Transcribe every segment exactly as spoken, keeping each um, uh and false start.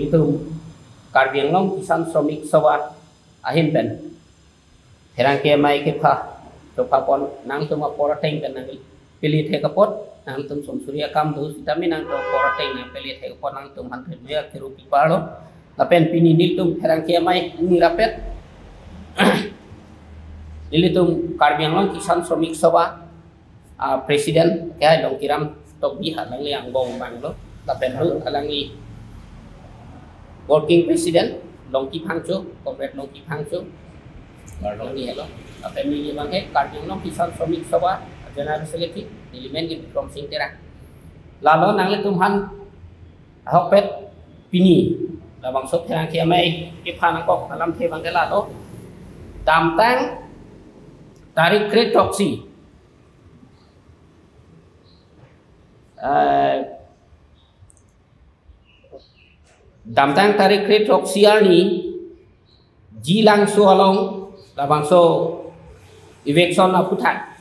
Itum Karbi Anglong Kisan Shramik Sabha ahin pen pherangke amei kepha, kepha pon nangtum apor ateng pen nangpilithek apot, nangtum sumsuri akam do sitame nangtum apor ateng nangpilithek apot nangtum hundred meya kiru pipar lo. Lapen pini nelitum pherangke amei ni rapet, nelitum Karbi Anglong Kisan Shramik Sabha, ah, President ke hai Longkiram Tokbi, alangli angbong abang lo. Lapen hu alangli Working President Longki Phangcho, Comrade Longki Phangcho. Alangli helo. Lapen neli abang ke Karbi Anglong Kisan Shramik Sabha General Secretary, neli men ke Bikram Singh Terang. Lalo nanglitum aphan ahokpet pini labangso pherangke amei kepha nangkok alamthe abang ke lalo. Damtang tarik kre-throksi, eh, damtang tarik kre-throksi arni Jilangso along labangso eviction aphuthak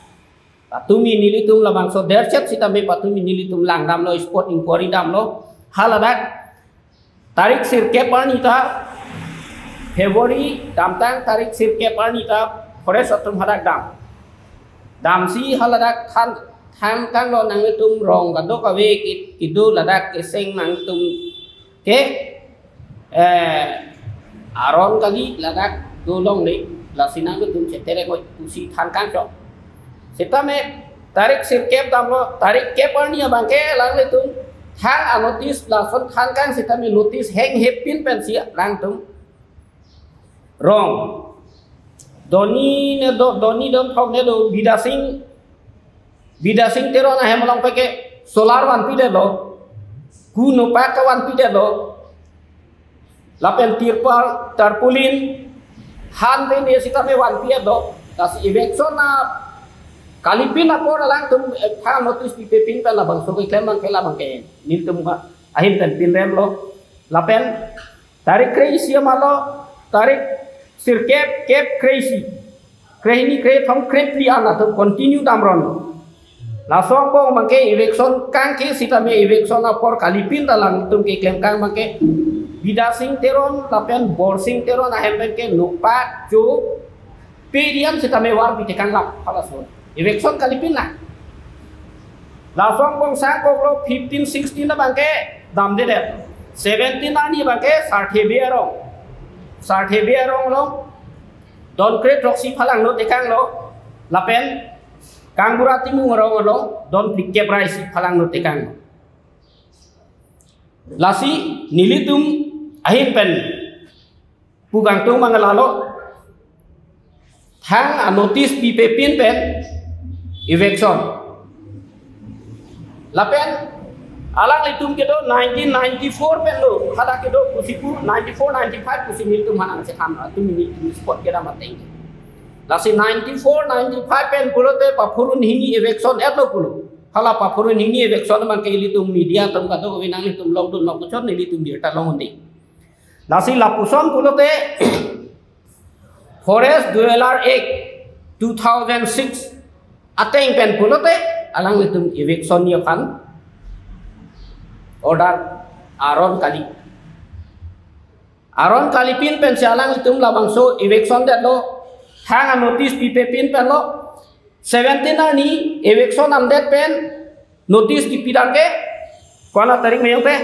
patumi nelitum labangso derchet sitame patumi nelitum langdamlo, spot inquiry damlo. Haladak tarik sirkep arni ta, February damtang tarik sirkep arni ta forest atum hadak dam. Damsi haladak than, than kanglo nanglitum rong kadokave ki, kido ladak keseng nangtum ke, eh, aron kali ladak dolongle, lasi nangtum chetere ko pusi than kangchok. Sitame tarik sirkep damlo, tarik kep arni abang ke alanglitum thang anotice lason than kang sitame notice henghepin pensi nangtum rong Doni ne do, Doni Donthok ne do, Bidya Sing, Bidya Sing Teron ahem along peke solar vanpidetlo, ku nopak vanpidetlo, lapen tirpal, tarpaulin, han pen ne sitame vanpidetlo, lasi eviction na kalipin apor alangtum, eh, thang notice pipepin pen labangso keklem abang ke labang ke nelitum ahin pen pinremlo, lapen tarik kre-isi amalo, tarik sirkep, kep kre-isi, krehini, krethom, krephli an atum continue damron. Laso angbong abang ke eviction kang ke sitame eviction apor kalipin ta alangtum keklem kang abang ke Bidya Sing Teron lapen Borsing Teron ahem pen ke nopak cho pedian sitame varpi tekang lam halaso. Eviction kalipin na. Laso angbong sangkoklo fifteen sixteen abang ke damdedet. Seventeen arni abang ke Sarthe Bey arong. Sarthe Bey arong along don kre-throksi phalangno tekanglo. Lapen Kangbura Timung arong along don phlikep ra isi phalangno tekanglo. Lasi nelitum ahin pen pu kangtung abang lalo, thang anotice pipepin pen eviction. Lapen alanglitum kedo nineteen ninety-four pen lo, hala kedo pusi pu ninety-four ninety-five pusi nelitum aphan nangchethan atum nelitum spot kedam ateng. Lasi ninety-four ninety-five pen pulote paphurun hini eviction etlo pulo. Hala paphurun hini eviction abang ke ilitum media atum kadokave nanglitum longdun ma kuchot nelitum birta long-un-e. Lasi lapuson pulote Forest Dweller Act two thousand six ateng pen pulote alanglitum eviction ni aphan order aron kali. Aron kalipin pensi alanglitum labangso eviction detlo, thang anotice pipepin penlo, seventeen arni eviction damdet pen notice kipidam ke, ko-an atarik meyong pe?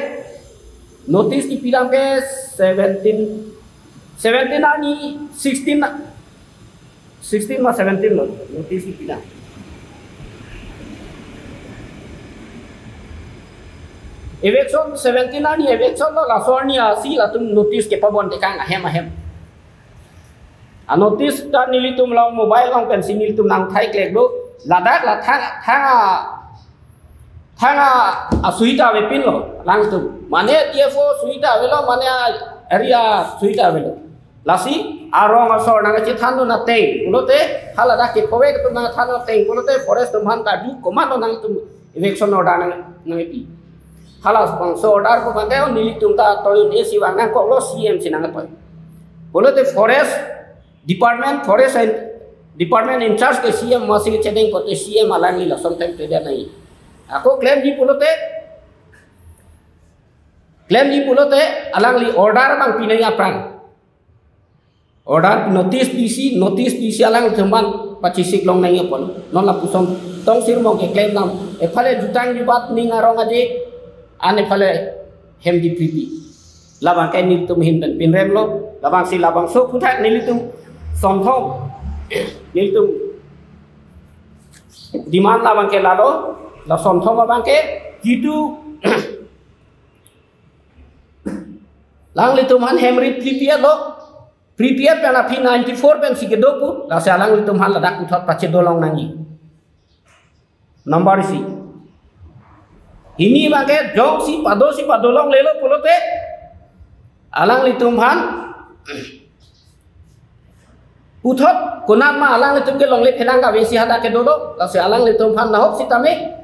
Notice kipidam ke seventeen, seventeen arni sixteen, sixteen ma seventeen lo, notice kipidam. Eviction seventeen arni eviction lo, laso arni asi latum notice kepabon tekang ahem ahem. A notice ta nelitum along mobile along pensi nelitum nangthai klek do. Ladak la thang, thang a, thang a, asuita avepin lo alangtum. Mane T F O suita avelo, mane a area suita avelo. Lasi arong asor nangchethan dun ateng pulote, haladak ke pove atum nangthan ateng pulote forest atum aphan karju komatlo nangtum eviction order nang, nangpi. Halabangso order pu abang ke nelitum ta toyun isi vang nangkoklo, C M si nangtoi. Pulote forest department, forest and department in charge ke C M masi chedeng pote C M alangli lason time trade nai. Ako klemji pulote Klemji pulote alangli order abang pinangji aphrang. Order notice pisi, notice pisi alanglitum aphan pachesik longnangji apot. Non lapuson Tongsir Ronghang keklem dam. Ephale jutang jubat ning arong aje, an ephale hem di pripi. Labang ke nelitum ahin pen pinremlo, labangsi labangso aphuthak nelitum Sonthom, nelitum demand labang ke lalo, la Sonthom abang ke kitu alanglitum aphan hem rit prepare lo, prepare pen aphi ninety-four pensi kedo pu, lasi alanglitum aphan ladak puthot pachedolongnangji. Number isi. Hini abang ke jongsi padosi padolonglelo pulote alanglitum aphan puthot konat ma alanglitum ke longle phelang kave si hadak kedo lo, lasi alanglitum aphan nahok sitame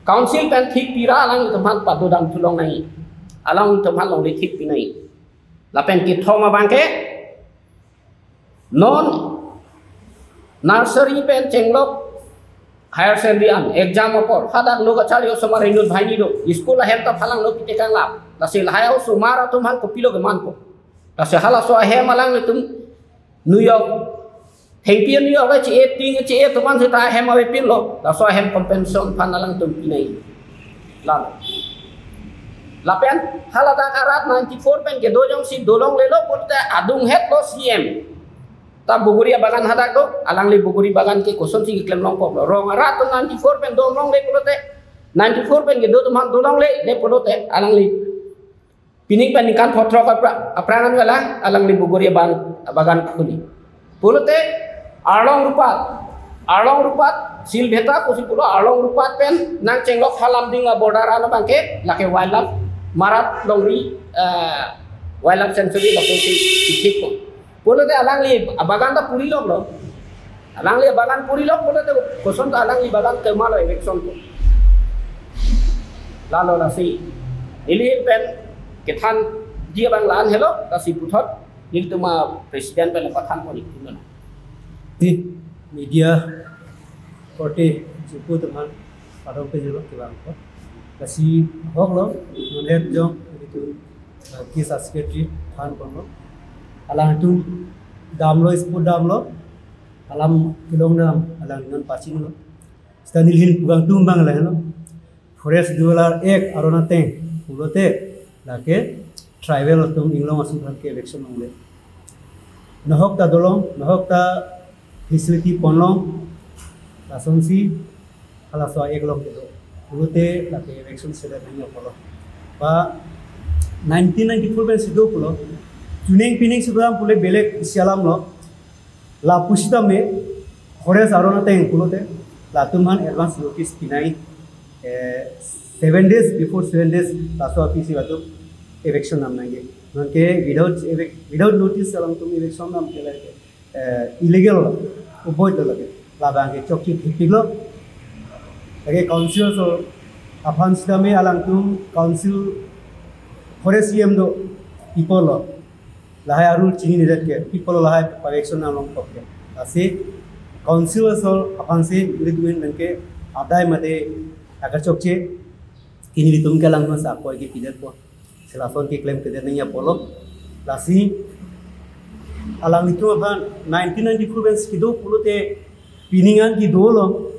council pen thik pira alanglitum aphan padodam thulongnangji. Alanglitum aphan longle thik pinangji. Lapen kethom abang ke non nursery pen chenglok higher secondary an exam apor hadak lo kacharli osomar inut banghini do, school ahem ta phalangno pite kanglap. Lasi lahai osomar atum aphan kopilo kemanpo. Lasi halaso ahem alanglitum New York, thengpi New York le che-e ting che-e atum aphan seta ahem avepinlo. Laso ahem compensation aphan alangtum pinangji. Lalo. Lapen haladak arat ninety-four pen kedo jongsi dolonglelo pulote adung het lo C M. Ta buguri abagan hadak do, alangli buguri bagan ke kosonsi keklem longkoklo. Rong arat atum ninety-four pen dolongle pulote, ninety-four pen kedo atum aphan dolonglele pulote, alangli pining pen ningkan phongo throk apra-, aphrang an galang, alangli buguri aban, abagan khuli. Pulote Arlong Rupat, Arlong Rupat, Silveta pusi pulo Arlong Rupat pen nang chenglok Halamding a-border an abang ke, lake wildlife, Marat Longri, eh, Wildlife Sanctuary lapusi ithik po. Pulote alangli abagan ta puriloklo. Alangli abagan purilok pulote koson ta alangli bagan kemalo eviction po. Lalo lasi neli pen kethanji abang la-an helo, lasi puthot nelitum a-president pen pathan pon ikun na. Di media korte jupu teman padong pejelo kevang ko. Lasi ahok lo, non het jong nelitum, eh, kisa secretary than ponlo. Alangtum damlo, isput damlo. Alam kelong dam, alang non pachinlo. Seta neli ahin pugangtum abang lahelo. Forest Development Act aron ateng pulote lake tribal atum inglong asong aphan ke eviction longle. Nahok ta dolong, nahok ta facility ponlong, lasonsi halaso act along kedo. Pulote lake eviction sedet nangji apotlo. Ba nineteen ninety-four pensi do pulo. Chuning pining sudam pule belek isi alam lo. Lapu sitame forest aron ateng pulote latum aphan advance notice pinangji, eh, seven days, before seven days laso aphi si latum eviction nam nangji. Nonke without evic-, without notice alangtum eviction nam ke lake, eh, illegal lo, oboid lo lake. Labang ke chokche thipiklo. Lake council aso aphan sitame alangtum council forest C M do, people lo. Lahai arul chininedet ke, people lahai eviction nam longkok ke. Lasi council aso aphansi nelitum ahin pen ke adai mate akachokche, nelitum ke alangtum asap koi ke pidetpo. Si lason keklem kedet nangji apotlo. Lasi alanglitum aphan nineteen ninety-four pensi kedo pulote pining an kedolo.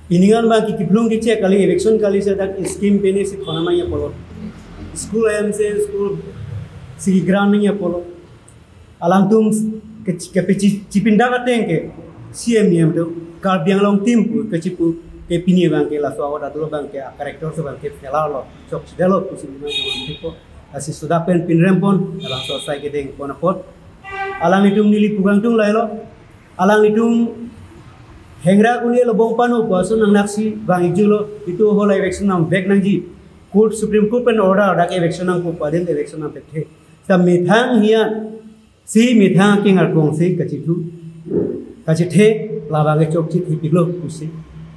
Pining an abang ke kiplung kechek kali, eviction kali, seta scheme pensi thon nangji apotlo. School ahem si school si grant nangji apotlo. Alangtum ke, kepechi, chipindak ateng ke C M E M do, Karbi Anglong team pu kechipu ke pini abang ke laso award adulo abang ke a-character aso abang ke failure lo, chokchedetlo pusi nang jong antipo. Lasi suda pen pinrem pon, labangso asai kedeng pon apot. Alanglitum neli pugangtum lahelo. Alanglitum hengra kuni lo bong panu pu ason nangnaksi bang ijilo, itum ahok eviction nam vek nangji. Court, Supreme Court pen order dak eviction nangpo pu adim eviction nam thekthe. Seta methang hian si methang aking arpong si kachethu, kachethe, labang ke chokche thipiklo pusi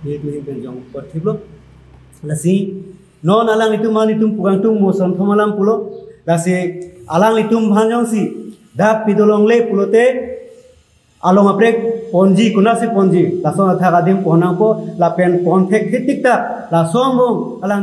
nelitum ahin pen jong pon thiplo. Lasi non alanglitum, alanglitum pugangtum mo Sonthom alam pulo. Lasi alanglitum aphan jongsi dak pedolongle pulote along aprek ponji, konatsi ponji, lason athak adim pon nangpo, lapen pon thekthek tik tak, lason angbong alang